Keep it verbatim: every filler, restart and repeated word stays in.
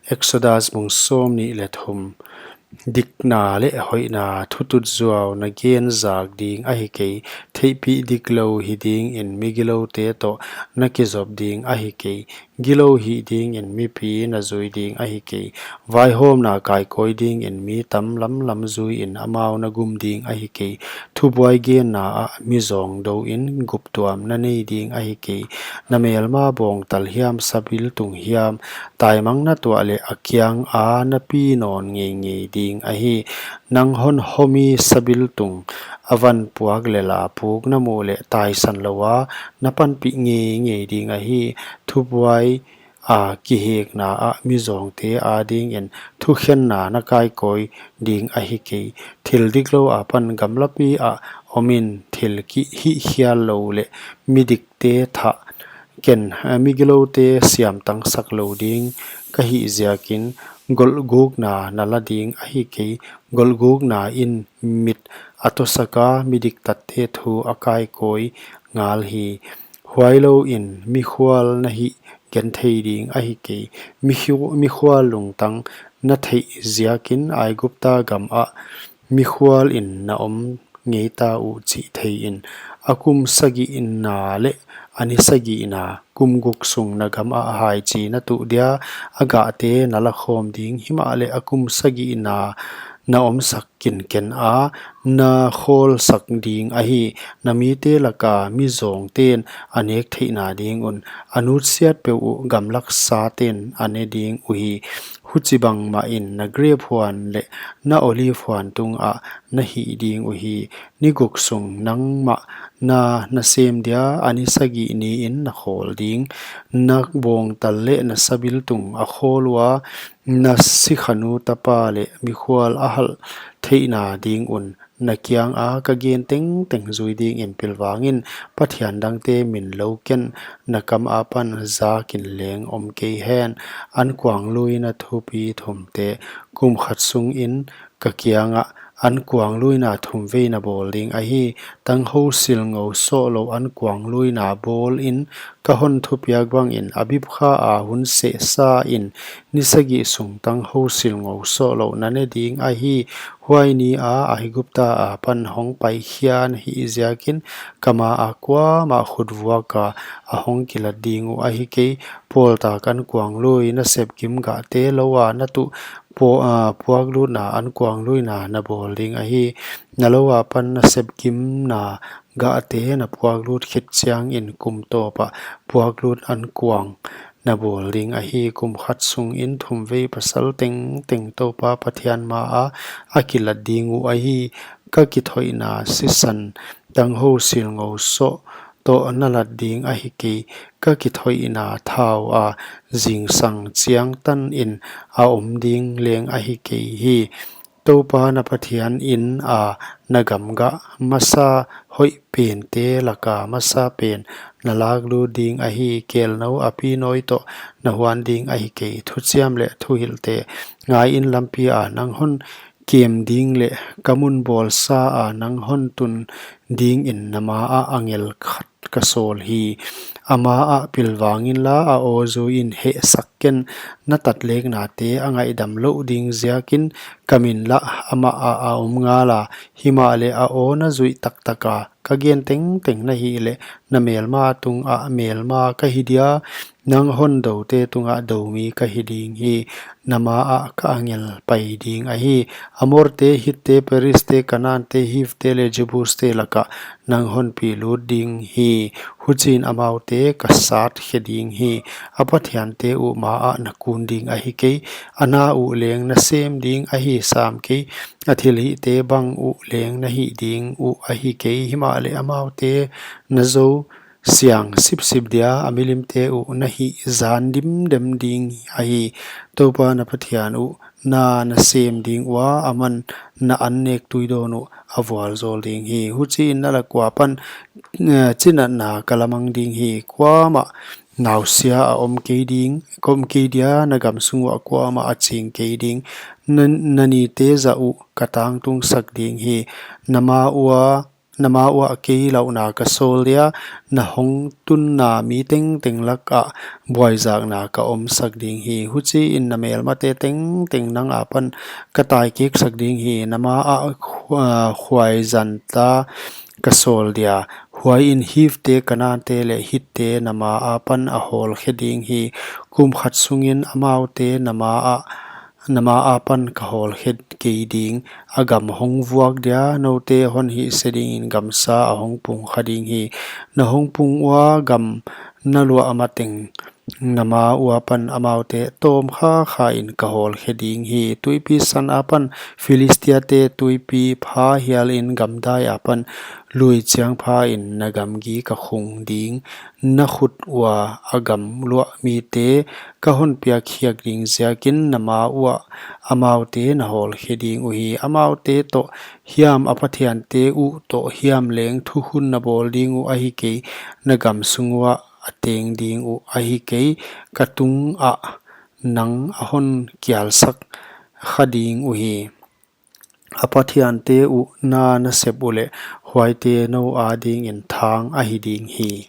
Exodus bung sawmnih leh thum. Dikna leh hoihna thutut zuau na gen zak ding ahi kei. Theihpih diklou hi dingin migiloute toh na kizop ding ahi kei. Gilou hih dingin mipi na zui ding ahi kei. Vaihawmna kaikawi dingin mi tam lamlam zuiin amau na gum ding ahi kei. Thubuai genna ah mizawng douin guptuam na nei ding ahi kei. Na melma bawngtal hiam, sabiltung hiam, taimang na tuah leh a kianga na pi nawn ngeingei ding ahi. Nang hon homi sabiltung a van puak lel a puk na muh leh taisan loua na panpih ngeingei ding ahi. Thubuai a kihekna ah mizawngte adingin thukhenna na kaikawi ding ahi kei. Thil diklou apan gamlapi ah omin thil kihihkhial lou leh midikte thah ken, eh, migiloute siamtangsak lou ding ka hih ziakin golhgukna na la ding ahi kei. Golhgukna in mit a tawsaka midiktatte thu a kaikawi ngal hi. Huailouin mikhual na hih genthei ding ahi kei. Mikhu-, mikhual lungtang na theih ziakin Aigupta gam ah mikhualin na om ngeita uh chih theiin. A kum sagihna leh a ni sagihna, kum guk sung na gam ah haichi na tuh dia, a gahte na lakhawm ding, himahleh a kum sagihna na omsak kinken a, na khawlsak ding ahi. Na mite laka mizawngten a nek theihna ding un, a nutsiat peuh uh gamlak saten a ne ding uhi. Huchibang mahin na grep huan leh na olive huan tungah na hih ding uhi. Ni guk sung nangmah na nasem dia, a ni sagih niin na khawl ding. Na bawngtal leh na sabiltung a khawl ua, na sikhanu tapa leh mikhual a halh theihna ding un na kianga ka gen tengteng zui dingin pilvangin, pathian dangte min lou ken, na kam apan zakin leng om kei hen. Ankuangluina thupi thumte. Kum khat sungin ka kiangah ankuangluina thumvei na bawl ding ahi. Tanghou silngou sohlou ankuangluina bawlin, ka hon thupiak bangin Abib kha a hun sehsa in ni sagih sung tanghou silngou sohlou na ne ding ahi. Huai nia Aigupta apan hong paikhia na hih ziakin, ka maa kuamah khutvuaka a hong kilat ding uh ahi kei. Pawltak ankuanglui na sepgim gahte loua na tuh pu-, ah, puaklutna ankuangluina na bawl ding ahi. Na lou apan na sepgimna gahte na puaklut khit chiangin kum tawpah puaklut ankuang na bawl ding ahi. Kum khat sungin thumvei pasal tengteng Toupa Pathian maa a kilat ding uh ahi. Ka kithoihna sisan tanghou silngou soh toh na lat ding ahi kei. Ka kithoihna thaua zingsang chiang tanin a om ding leng ahi kei hi. Toupa na Pathian ina na gamgah masa hoih pente laka masa pen na laklut ding ahi. Kelnou a pi nawi toh na huan ding ahi kei. Thuchiam leh thuhilhte ngaiin, lampia nang hon kem ding leh ka mun bawlsaa nang hon tun dingin na maah angel khat ka sawl hi. Ama ah pilvang inla, a aw zuiin hehsak ken. Na tatleknate a ngaihdam louh ding ziakin ka min lah amah ah a om ngala, himahleh a aw na zuih taktaka ka gen tengteng na hih leh, na melma tungah melma ka hi dia, nang hon doute tungah doumi ka hi ding hi. Na maah ka angel pai ding ahi. Amorte, Hitte, Perizte, Kanaante, Hivte leh Jebuste lakah nang hon pilut ding hi. Huchiin amaute ka sat khe ding hi. A pathiante uh maah na kun ding ahi kei. A na uh leng na sem ding ahi sam kei. A thilhihte bang uh leng na hih ding uh ahi kei. Himahleh amaute na zou siang sipsip dia, a milimte uh na hih zan dimdem ding ahi. Toupa na Pathian uh na nasem ding ua, aman na annek tuidawn uh a vualzawl ding hi. Huchiin na lak ua pan, eh, chinatna ka lamang ding hi. Kuamah nausia a om kei ding, ka om kei dia, na gam sung uah kuamah a ching kei ding. Na, na nite zah uh ka tangtungsak ding hi. Na ma ua na ma uah kei lauhna ka sawl dia, na hongtunna mi tengteng lakah buaizakna ka omsak ding hi. Huchiin na melmate tengteng nang akipan ka taikiksak ding hi. Na maah khuaizanta ka sawl dia, huaiin Hivte, Kanante leh Hitte na ma akipan a hawlkhe ding hi. Kum khat sungin amaute na ma akipan ka hawlkhe kei ding. A gam hongvuak dia, noute honhihse dingin gamsa a hongpung kha ding hi. Na hongpung ua gam na luah mateng na ma uapan amaute tawmkhakhain ka hawlkhe ding hi. Tuipi San apan Philistiate, tuipi Pha hialin gamdai apan lui chiang phain na gamgi ka khung ding. Na khut ua a gam luah mite ka honpiak khiak ding ziakin na ma uah amaute na hawlkhe ding uhi. Amaute toh hiam, a pathiante uh toh hiam leng thukhun na bawl ding uh ahi kei. Na gamsung uah a teng ding uh ahi kei. Ka tungah nang a honkialsak kha ding uhi. A pathiante uh na na sep uleh, huaite nou adingin thang ahi ding hi.